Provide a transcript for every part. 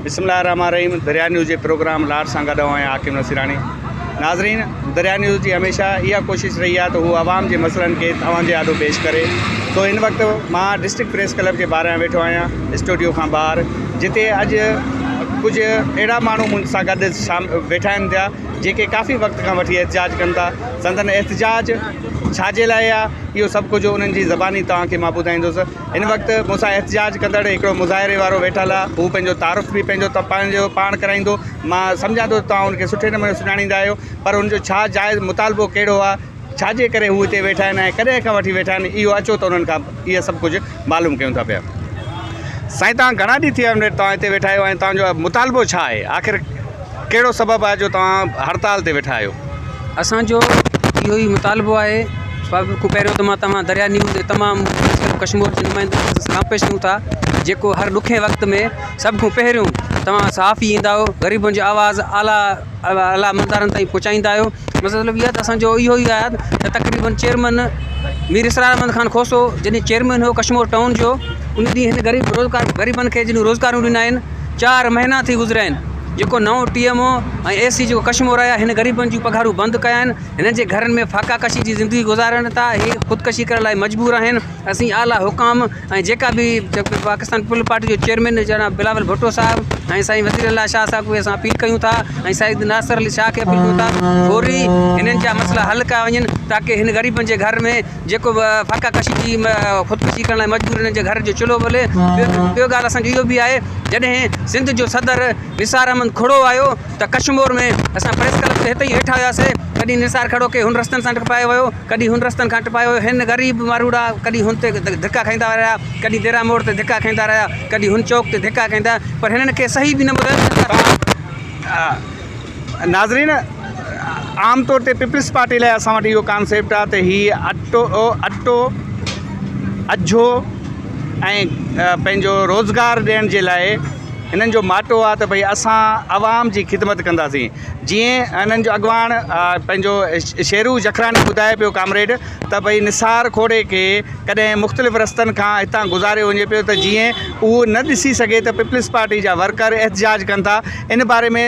بسم الله الرحمٰن الرحيم دريا نيوز جي پروگرام لاڙ سان گڏ آهيان حاڪم نصيراڻي ناظرين دريا نيوز جي هميشه اها ڪوشش رهي آهي ته هو عوام جي مسئلن کي توهان جي آڏو پيش ڪري سو هن وقت مان ڊسٽرڪٽ پريس ڪلب جي ٻاهران ويٺو آهيان اسٽوڊيو کان ٻاهر جتي اڄ ڪجهه اهڙا ماڻهو مون سان گڏ شام ويٺا آهن پيا جيڪي ڪافي وقت کان وٺي احتجاج ڪن ٿا سندن احتجاج ڇا جي لاء آهي اهو سڀ ڪجهه انهن جي زباني توهان کي مان ٻڌائيندس هن وقت مون سان احتجاج ڪندڙ هڪڙو مظاهري وارو ويٺل آهي هو پنهنجو تعارف به پنهنجو پنهنجو پاڻ ڪرائيندو مان سمجهان ٿو توهان ان کي سٺي نموني سڃاڻيندا آهيو پر ان جو ڇا جائز مطالبو ڪهڙو آهي ڇا جي ڪري هو هتي ويٺا آهن ۽ ڪڏهن کان وٺي ويٺا آهن اهو اچو ته انهن کان اهي سڀ ڪجهه معلوم ڪيون ٿا پيا. سائين توهان گهڻا ڏينهن ٿي ويا آهن توهان هتي ويٺا آهيو ۽ توهان جو مطالبو ڇا آهي آخر ڪهڙو سبب آهي جو توهان هڙتال تي ويٺا آهيو؟ اسان جو اهو ئي مطالبو آهي سڀ کان پهريون ته مان توهان دريا نيوز ۽ تمام ڪشمور جي نمائندن کي سلام پيش ڪيون ٿا جيڪو هر ڏکي وقت ۾ سڀ کان پهريون توهان صحافي ايندا آهيو غريبن جو آواز اعليٰ اعليٰ عملدارن تائين پهچائيندا آهيو مطلب اهو آهي ته اسان جو اهو ئي آهي ته تقريبن چيئرمين مير اسرار احمد خان کوسو جڏهن چيئرمين هو ڪشمور ٽائون جو ان ڏينهن هن غريب روزگار غريبن کي جن روزگارون ڏنا آهن چار مهينا ٿي گذريا آهن جيڪو نئون ٽي ايم او ۽ اي سي جيڪو ڪشمور آيا هن غريبن جون پگهارون بند ڪيا آهن هنن جي گهرن ۾ فاقا ڪشي جي زندگي گذارن ٿا هي خودڪشي ڪرڻ لاء مجبور آهن اسين اعليٰ حڪام ۽ جيڪا به پاڪستان پيپلز پارٽي جو چيئرمين جناب بلاول ڀٽو صاحب ۽ سائين وزير اعليٰ شاهه صاحب کي اسان اپيل ڪيون ٿا ۽ سيد ناصر علي شاهه کي اپيل ڪيون ٿا فوري هنن جا مسئلا حل ڪيا وڃن تاڪه هن غريبن جي گهر ۾ جيڪو به فاقا ڪشي جي خودڪشي ڪرڻ لاء مجبور هنن جي گهر جو چلهو ٻلي ٻيو ڳالهه اسان جو اهو به آهي جڏهن سنڌ جو صدر نثار احمد کهڙو آيو ته ڪشمور ۾ اسان پريس ڪلب تي هتي ئي ويٺا هياسي تڏهن نثار کهڙو کي هن رستن سان ٽپايو ويو ڪڏهن هن رستن کان ٽپايو ويو، هن غريب ماروئڙا ڪڏهن هن تي ڌڪا کائيندا رهيا، ڪڏهن ديرا موڙ تي ڌڪا کائيندا رهيا، ڪڏهن هن چوڪ تي ڌڪا کائيندا پر هنن کي صحيح به نه ٻڌايو ناظرين عام طور تي پيپلز پارٽي لاء اسان وٽ اهو ڪانسيپٽ آهي ته هي اٽو اٽو اجهو ۽ پنهنجو روزگار ڏيڻ جي لاء هنن جو ماٽو آهي ته ڀئي اسان عوام جي خدمت ڪنداسين جيئن هنن جو اڳواڻ پنهنجو شيرو جکراڻي ٻڌائي پيو ڪامريڊ ته ڀئي نثار کوڙي کي ڪڏهن مختلف رستن کان هتان گذاريو وڃي پيو ته جيئن اهو نه ڏسي سگهي ته پيپلز پارٽي جا ورڪر احتجاج ڪن ٿا ان باري ۾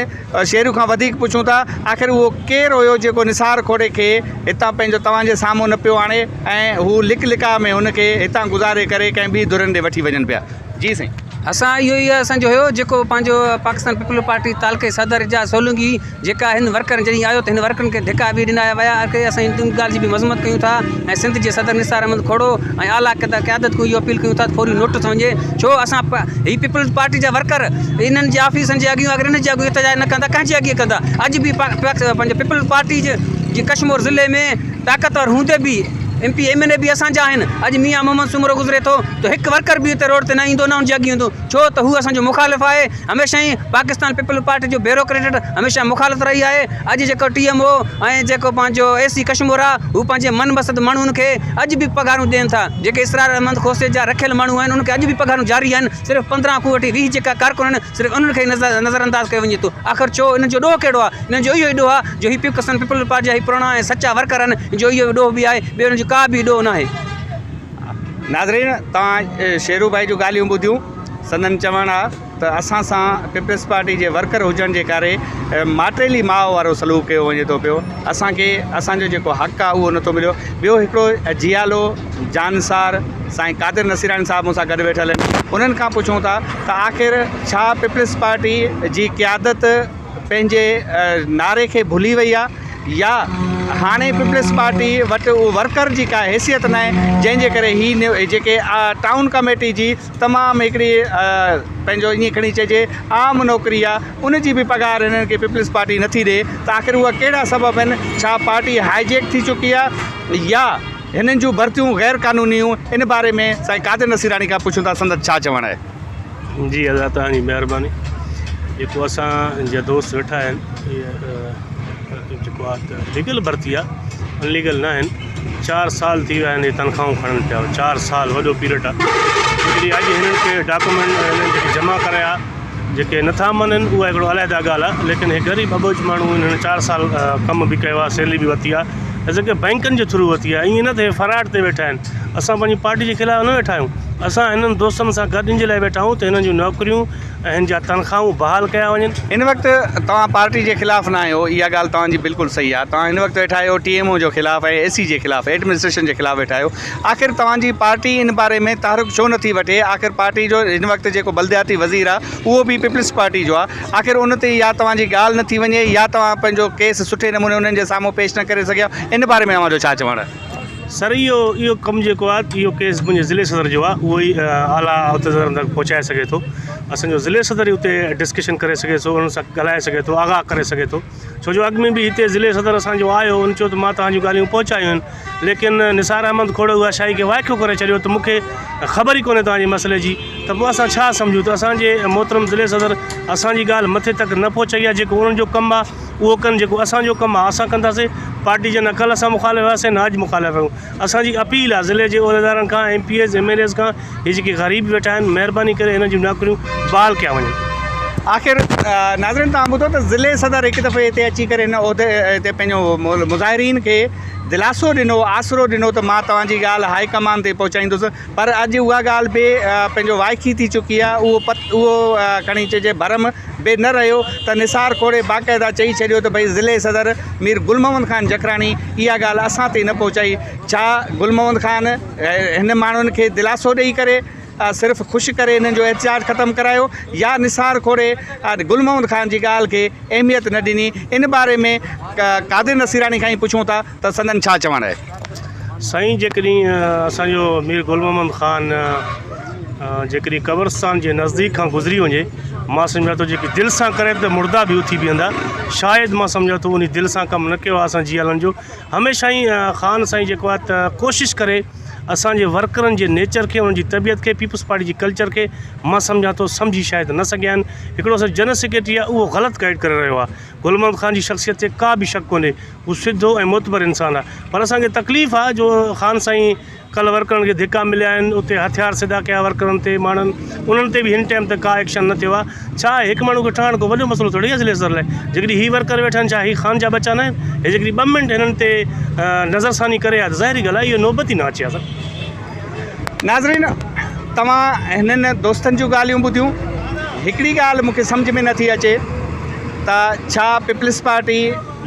شيرو کان وڌيڪ پڇون ٿا آخر اهو ڪير هيو جيڪو نثار کوڙي کي هتان پنهنجو توهان جي سامهون نه پيو آڻي ۽ هو لڪ لڪاء ۾ هن کي هتان گذاري ڪري ڪنهن ٻي ڌرين ڏي وٺي وڃن پيا جي سائين. اسان اهو ئي اسان جو هيو جيڪو پنهنجو پاڪستان پيپلز پارٽي تعلقي صدر اعجاز سولنگي جيڪا هن ورڪرن جڏهن آيو ته هن ورڪرن کي ڌڪا به ڏنا ويا آخر اسان ان ڳالهه جي به مذمت ڪيون ٿا ۽ سنڌ جي صدر نثار احمد کوڙو ۽ اعليٰ قيادت کي اهو اپيل ڪيون ٿا ته فوري نوٽس وڃي ڇو اسان هي پيپلز پارٽي جا ورڪر انهن جي آفيسن جي اڳيون اگر انهن جي اڳيون احتجاج نه ڪندا ڪنهن جي اڳيون ڪندا اڄ به پنهنجو پيپلز پارٽي جي ڪشمور ضلعي ۾ طاقتور هوندي به M P M N A به اسان جا آهن اڄ ميان محمد سومرو گذري ٿو ته هڪ ورڪر به اتي روڊ تي نه ايندو نه ان جي اڳيان ايندو ڇو ته هو اسان جو مخالف آهي هميشه ئي پاڪستان پيپلز پارٽي جو بيروڪريٽ هميشه مخالف رهي آهي اڄ جيڪو ٽي ايم او ۽ جيڪو پنهنجو اي سي ڪشمور آهي هو پنهنجي من پسند ماڻهن کي اڄ به پگهارون ڏين ٿا جيڪي اسرار احمد کوسي جا رکيل ماڻهو آهن انهن کي اڄ به پگهارون جاري آهن صرف 15 کان وٺي 20 جيڪا ڪارڪن آهن صرف انهن کي نظر نظر انداز ڪيو وڃي ٿو آخر ڇو انهن جو ڏوهه ڪهڙو آهي انهن جو اهو ئي ڏوهه آهي جو هي پاڪستان پيپلز پارٽي جا هي پراڻا ۽ سچا ورڪر آهن جو اهو ڏوهه به آهي ٻيو انهن جو ڪا به ڏوهه ناهي. ناظرين توهان شيرو ڀائي جون ڳالهيون ٻڌيون سندن چوڻ آ ته اسان سان پيپلز پارٽي جي ورڪر هجڻ جي ڪري ماٽيلي ماء وارو سلوڪ ڪيو وڃي ٿو پيو اسان کي اسان جو جيڪو حق آ اهو نٿو مليو ٻيو هڪڙو جيالو جانثار سائين قادر نصيراڻي صاحب مون سان گڏ ويٺل آهن انهن کان پڇون ٿا ته آخر ڇا پيپلز پارٽي جي قيادت پنهنجي نعري کي ڀلي وئي آ يا هاڻي پيپلز پارٽي وٽ اهو ورڪر جي ڪا حيثيت ناهي جنهن جي ڪري هي جيڪي ٽائون ڪميٽي جي تمام هڪڙي پنهنجو ائين کڻي چئجي عام نوڪري آ ان جي به پگهار هنن کي پيپلز پارٽي نٿي ڏي ته آخر اها ڪهڙا سبب آهن ڇا پارٽي هائي جيڪ ٿي چڪي آ يا هنن جون ڀرتيون غير قانوني هيون ان باري ۾ سائين قادر نصيراڻي کان پڇون ٿا سندس ڇا چوڻ آهي. جي ادا توهان جي مهرباني جيڪو اسان جا دوست ويٺا آهن اهي جيڪو آهي ته ليگل ڀرتي آهي ان ليگل نه آهن چار سال ٿي ويا آهن هي تنخواهون کڻن پيا چار سال وڏو پيريڊ آهي جيڪڏهن اڄ هنن کي ڊاڪومينٽ هنن جيڪي جمع ڪرايا جيڪي نٿا مڃن اها هڪڙو علحده ڳالهه آهي ليڪن هي غريب اٻوجهه ماڻهو هنن چار سال ڪم به ڪيو آهي سيلري به ورتي آهي جيڪي بئنڪن جي ٿرو ورتي آهي ائين نه ته هي فراڊ تي ويٺا آهن اسان پنهنجي پارٽي جي خلاف نه ويٺا آهيون. اسان هنن دوستن سان گڏ ان جي لاء ويٺا آهيون ته هنن جون نوڪريون ۽ هن جا تنخواهون بحال ڪيا وڃن. هن وقت توهان پارٽي جي خلاف نه آهيو اها ڳالهه توهان جي بلڪل صحيح آهي توهان هن وقت ويٺا آهيو ٽي ايم او جو خلاف ۽ اي سي جي خلاف ايڊمنسٽريشن جي خلاف ويٺا آهيو آخر توهان جي پارٽي ان باري ۾ تحرڪ ڇو نٿي وٺي آخر پارٽي جو هن وقت جيڪو بلدياتي وزير آهي اهو به پيپلز پارٽي جو آهي آخر ان تي يا توهان جي ڳالهه نٿي وڃي يا توهان پنهنجو ڪيس سٺي نموني انهن جي سامهون پيش نه ڪري سگهيا ان باري ۾ اوهان جو ڇا چوڻ آهي. سر اهو اهو ڪم جيڪو آهي اهو ڪيس منهنجي ضلعي صدر جو آهي اهو ئي اعليٰ عهديدارن تڪ پهچائي سگهي ٿو اسانجو ضلعي صدر ئي اتي ڊسڪشن ڪري سگهي ٿو انهن سان ڳالهائي سگهي ٿو آگاهه ڪري سگهي ٿو ڇو جو اڳ ۾ به هتي ضلعي صدر اسانجو آيو ان چيو ته مان توهان جون ڳالهيون پهچايون آهن ليڪن نثار احمد کوڙ اها شاهي کي وائکو ڪري ڇڏيو ته مونکي خبر ئي ڪونهي توهان جي مسئلي جي ته پوء اسان ڇا سمجهون ته اسانجي محترم ضلعي صدر اسانجي ڳالهه مٿي تڪ نه پهچائي آهي جيڪو انهن جو ڪم آهي اهو ڪن جيڪو اسان جو ڪم آهي اسان ڪنداسين پارٽي جي نه ڪلهه اسان مخالف هئاسين نه اڄ مخالف آهيون اسان جي اپيل آهي ضلعي جي عهديدارن کان M P As M N As کان هي جيڪي غريب ويٺا آهن مهرباني ڪري هنن جون نوڪريون بحال ڪيا وڃن. آخر ناظرين توهان ٻڌو ته ضلعي صدر هڪ دفعي هتي اچي ڪري هن عهدي تي پنهنجو مظاهرين کي دلاسو ڏنو آسرو ڏنو ته مان توهان جي ڳالهه هائي ڪمان تي پهچائيندس پر اڄ اها ڳالهه به پنهنجو وائکي ٿي چڪي آهي اهو پت اهو کڻي چئجي ڀرم به نه رهيو ته نثار کوڙي باقاعده چئي ڇڏيو ته ڀئي ضلعي صدر مير گل محمد خان جکراڻي اها ڳالهه اسان تائين نه پهچائي ڇا گل محمد خان هن ماڻهن کي دلاسو ڏئي ڪري صرف خوش ڪري هنن جو احتجاج ختم ڪرايو يا نثار کوڙي گل محمد خان جي ڳالهه کي اهميت نه ڏني ان باري ۾ قادر نصيراڻي کان ئي پڇون ٿا ته سندن ڇا چوڻ آهي. سائين جيڪڏهن اسان جو مير گل محمد خان جيڪڏهن قبرستان جي نزديڪ کان گذري وڃي مان سمجهان ٿو جيڪي دل سان ڪري ته مڙدا به اٿي بيهندا شايد مان سمجهان ٿو انهي دل سان ڪم نه ڪيو آهي اسان جيالن جو هميشه ئي خان سائين جيڪو آهي ته ڪوشش ڪري اسان جي ورڪرن جي نيچر کي انهن جي طبيعت کي پيپلز پارٽي جي ڪلچر کي مان سمجهان ٿو سمجهي شايد نه سگهيا آهن هڪڙو اسان جو جنرل سيڪريٽري آهي اهو غلط گائيڊ ڪري رهيو آهي گل محمد خان جي شخصيت تي ڪا به شڪ ڪونهي هو سڌو ۽ معتبر انسان آهي پر اسان کي تڪليف آهي جو خان سائين ڪلهه ورڪرن کي ڌڪا مليا آهن اتي هٿيار سڌا ڪيا ورڪرن تي ماڻهن انهن تي به هن ٽائيم تي ڪا ايڪشن نه ٿيو آهي ڇا هڪ ماڻهو کي ٺاهڻ ڪو وڏو مسئلو ٿوري آهي ضلعي صدر لاء جيڪڏهن هي ورڪر ويٺا آهن ڇا هي خان جا ٻچا نه آهن هي جيڪڏهن ٻه منٽ هنن تي نظر ثاني ڪري ها ته ظاهري ڳالهه آهي اهو نوبت ئي نه اچي ها سر. ناظرين توهان هنن دوستن جون ڳالهيون ٻڌيون هڪڙي ڳالهه مون کي سمجهه ۾ نٿي اچي ته ڇا پيپلز پارٽي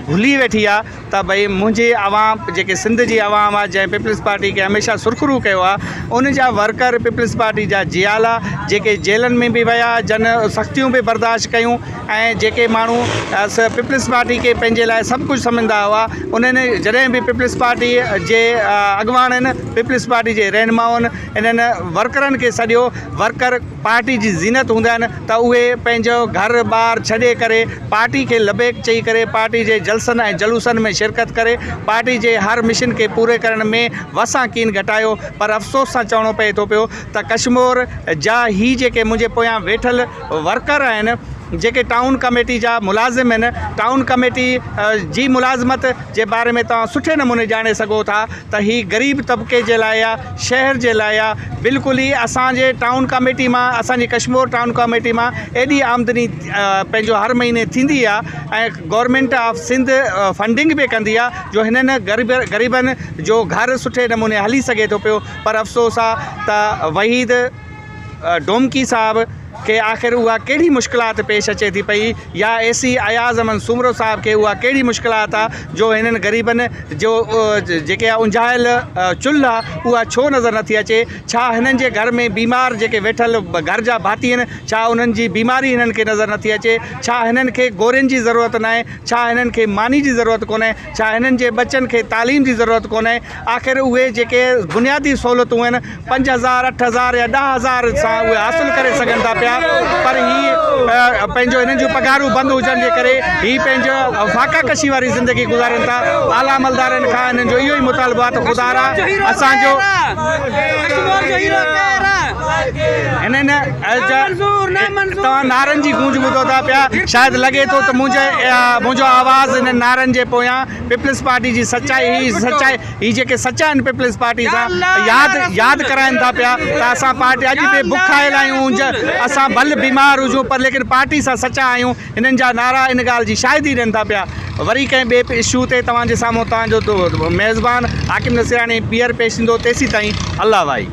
ڀلي ويٺي آ ته ڀئي منهنجي عوام جيڪي سنڌ جي عوام آ جنهن پيپلز پارٽي کي هميشه سرخرو ڪيو آ ان جا ورڪر پيپلز پارٽي جا جيالا جيڪي جيلن ۾ به ويا جن سختيون به برداشت ڪيون ۽ جيڪي ماڻهو پيپلز پارٽي کي پنهنجي لاء سڀ ڪجهه سمجهندا هئا انهن جڏهن به پيپلز پارٽي جي اڳواڻن پيپلز پارٽي جي رهنمائن انهن ورڪرن کي سڏيو ورڪر پارٽي جي زينت هوندا آهن ته اهي پنهنجو گهر ٻار ڇڏي ڪري پارٽي کي لبيڪ چئي ڪري پارٽي جي جلسن ۽ جلوسن ۾ شرڪت ڪري پارٽي جي هر مشن کي پوري ڪرڻ ۾ وسان ڪين گهٽايو پر افسوس سان چوڻو پئي ٿو پيو ته ڪشمور جا هي جيڪي منهنجي پويان ويٺل ورڪر آهن جيڪي ٽائون ڪميٽي جا ملازم آهن ٽائون ڪميٽي جي ملازمت جي باري ۾ توهان سٺي نموني ڄاڻي سگهو ٿا ته هي غريب طبقي جي لاء آ شهر جي لاء آ بلڪل ئي اسان جي ٽائون ڪميٽي مان اسان جي ڪشمور ٽائون ڪميٽي مان ايڏي آمدني پنهنجو هر مهيني ٿيندي آ ۽ گورنمينٽ آف سنڌ فنڊنگ به ڪندي آ جو هنن غريب غريبن جو گهر سٺي نموني هلي سگهي ٿو پيو پر افسوس آ ته وحيد ڊومڪي صاحب کي آخر اها ڪهڙي مشڪلات پيش اچي ٿي پئي يا اي سي اياز احمد سومرو صاحب کي اها ڪهڙي مشڪلات آ جو هنن غريبن جو جيڪي اونجهايل چلهه آ اها ڇو نظر نٿي اچي ڇا هنن جي گهر ۾ بيمار جيڪي ويٺل گهر جا ڀاتي آهن ڇا انهن جي بيماري هنن کي نظر نٿي اچي ڇا هنن کي گورين جي ضرورت ناهي ڇا هنن کي ماني جي ضرورت ڪونهي ڇا هنن جي ٻچن کي تعليم جي ضرورت ڪونهي آخر اهي جيڪي بنيادي سهولتون آهن 5000، 8000 يا 10000 سان اهي حاصل ڪري سگهن ٿا پيا پر هي پنهنجو هنن جون پگهارون بند هجڻ جي ڪري هي پنهنجو فاقا ڪشي واري زندگي گذارين ٿا اعليٰ عملدارن کان هنن جو اهو ئي مطالبو آهي ته خدارا اسان جو هنن توهان نعرن جي گونج ٻڌو ٿا پيا شايد لڳي ٿو ته منهنجي منهنجو آواز هنن نعرن جي پويان پيپلز پارٽي جي سچائي هي سچائي هي جيڪي سچا آهن پيپلز پارٽي سان ياد ياد ڪرائن ٿا پيا ته اسان پارٽي اڄ به بکايل آهيون اسان ڀل بيمار هجون پر ليڪن پارٽي سان سچا آهيون هنن جا نعرا ان ڳالهه جي شاهدي ڏين ٿا پيا وري ڪنهن ٻئي اشو تي توهان جي سامهون توهان جو ميزبان حاڪم نصيراڻي ٻيهر پيش ٿيندو تيسين تائين الله وائي.